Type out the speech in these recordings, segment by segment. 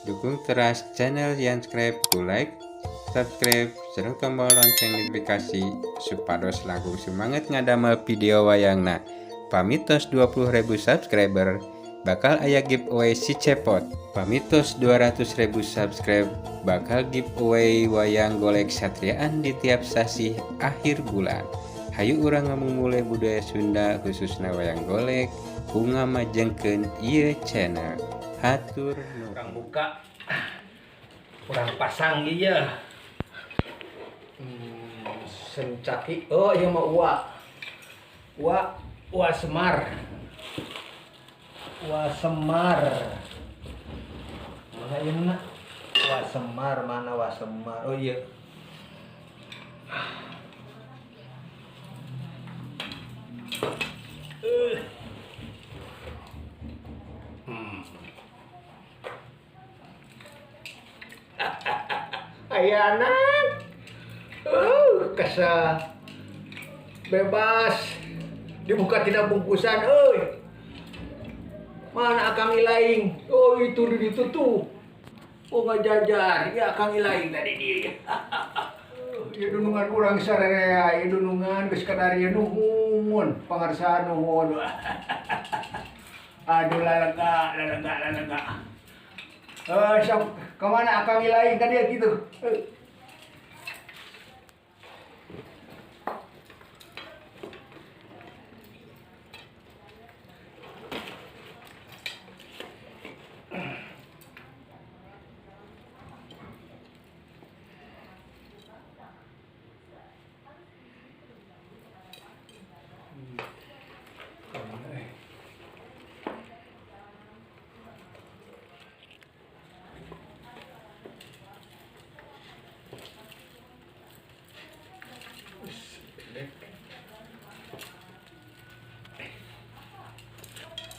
Dukung teras channel Yanscribe ku like, subscribe, sareng tombol lonceng notifikasi supados langkung semangat ngadamel video wayangna. Pamitos 20.000 subscriber bakal aya giveaway si cepot. Pamitos 200.000 subscribe bakal giveaway wayang golek satriaan di tiap sasih akhir bulan. Hayu urang ngamumule budaya Sunda khususna wayang golek ku ngamajengkeun ieu channel. Hatur nuhun. Urang buka, urang pasang iya. Sencaki. Oh iya mah Uwa. Uwa, Uwa Semar. Uwa Semar. Mana ieu na? Uwa Semar, mana Uwa Semar? Oh iya. Ayana. Kasa bebas dibuka tidak bungkusan euy. Mana Akang Ilaing? Oh itu di situ tuh. Oh ngajajar. Ya Akang Ilaing tadi dia. Ya dunungan urang sararea, ya dunungan geus kadarieu nuhun, pangarsa nuhun. Aduh lalaga, lalaga, lalaga. Sok kemana Akang Ilaing tadi gitu?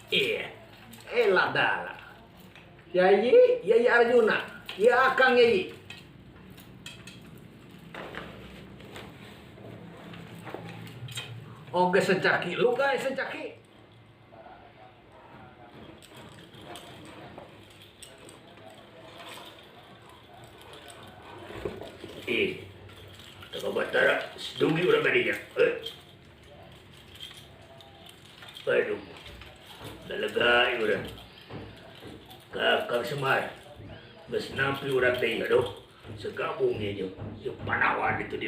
Iya, elah dalah. Yayi, Yayi Arjuna, ya Akang Yayi. Oke sencaki, lu guys sencaki. Toko Batara sedunggi urang tadinya. Aduh. Lalaga urang. Kakang Semar. Geus nampi urang teh aduh. Segabung ieu jeung panawan itu di